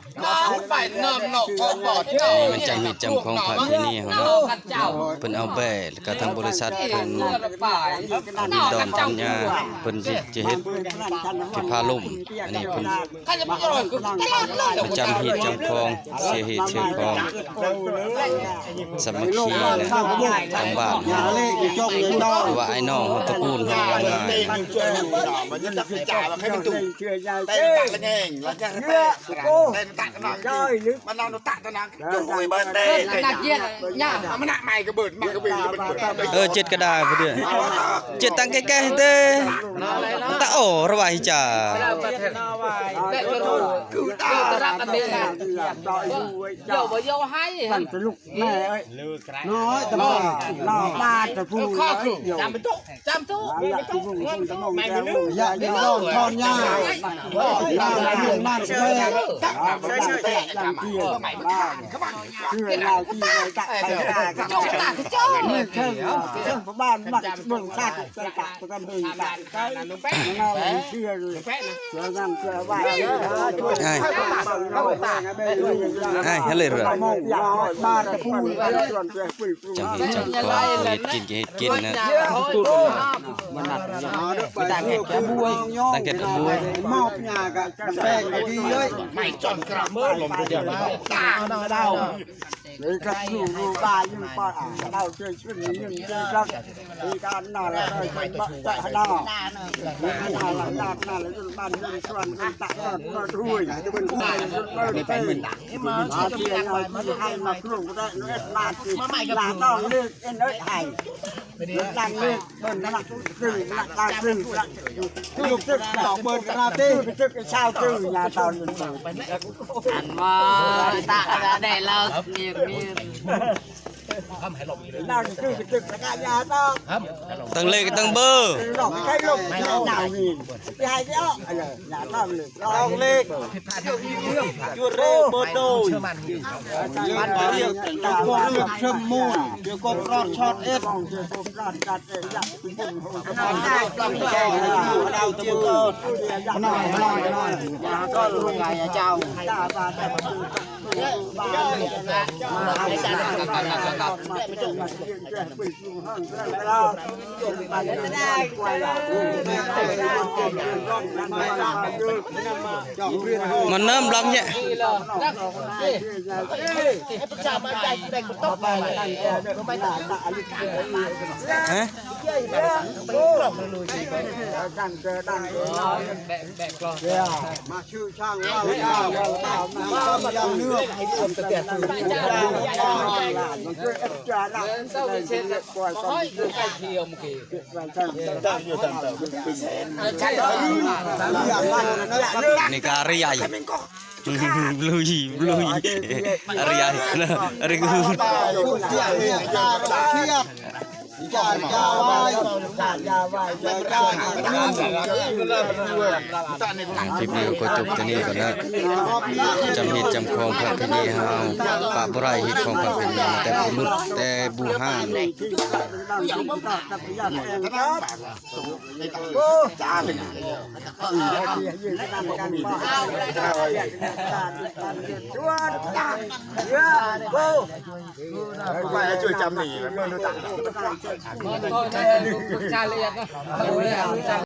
ນີ້ແມ່ນຈຳຮີດຈຳຄອງພະພິນີເຮົາເນາະ ເພິ່ນເອົາແບ້ ແລ້ວກະທາງບໍລິສັດເພິ່ນ ດິນດອນປັນຍາ ເພິ່ນຊິຈະເຮັດພິພາລົມ ອັນນີ້ເພິ່ນ ປະຈຳຮີດຈຳຄອງ ເຊື່ອຮີດເຊື່ອຄອງ ສາມັກຄີນະ ຂອງບ້ານເຮົາ ຫຼືວ່າອ້າຍນ້ອງເຮົາ ຕະກູນເຮົາວ່າງ່າຍ. ເອີ ເຈັດກະດາພຸ້ນເດີ ເຈັດຕັ້ງແກ່ໆເດີ ຕາອໍລະວ່າຫິຈາ ເຈົ້າບໍ່ເຈົ້າໃຫ້ ນ້ອຍຕະບາດ ນ້ອຍຕະພູ ຈຳຕຸ ຈຳຕຸ ຢ່າໄປຕ້ອງຖອນຫຍ້າ ອ້າຍ ອ້າຍ ເຮັດເລີຍເດີ ຈັ່ງເຮັດຈັ່ງຄອງ ເຮັດກິນກໍເຮັດກິນນະ ຕັ້ງແກ່ກະບວຍ ມອບຫຍ້າກະແປງກະດີເອີຍ ໄມ້ຈອນກະລຳເອີຍ ເລີຍກັບຢູ່ ຢູ່ບ້ານຍັງປອດ ເຮົາເຈອຊຶນຍັງເຈອກັບ ທີ່ການນອນແລ້ວເອີຍ ເພິ່ນບໍ່ຈະໃຫ້ນອນ ນອນແລ້ວນອນແລ້ວຢູ່ບ້ານຢູ່ສວນ ເພິ່ນຕັກເປີດຫ້ວຍ ເພິ່ນໄປເປີດເປັນ ມາເທຍເອົາທີ່ໃຫ້ມາກຣຸງໄດ້ເລີຍ ມາທີ່ລາຕ້ອງເລີກເອັນເອີຍໄທ ລາງເລີກ ເບິ່ງນະ ຄືນະ ລາງຄືນະ ລູກຕຶກດອກເບິ່ງນະຕິ ໄປຕຶກຊາວຕື້ຍາຕອນນີ້ ອັນວ່າຕາກະໄດ້ລາວ ມີ ມີ ລາງຄືນໄປຕຶກລະກະຍາຕອນ ຕັ້ງເລກຕັ້ງເບີ ລອກໃຊ້ລົມໃນາວນີ້ ຊິໃຫ້ຊິອອກ ລອກເລກ ຈວດເຣໂບໂດຍ ລຽກເຈົ້າຂອງເລື່ອງເຊື່ອມມູນ ກ່ຽວກັບລອດຊອດເອັດ ເຈົ້າ ມັນເລີ່ມລັງແຍະ ຮະ? ນີ້ກະອາຣີໃຫຍ່ ບລູຍ ບລູຍ ອາຣີໃຫຍ່ ອາຣີກູດ ຄລິບນີ້ກໍຈົບແຕ່ນີ້ກ່ອນເດີ ຈຳຮີດຈຳຄອງພະພິນີເຮົາ ປະບໍ່ໄດ້ຮີດຄອງພະພິນີ ແຕ່ບຸລຸດແຕ່ບູຮານ. ໄປຊ່ວຍຈຳນີ້ ເບິ່ງດູຕາ.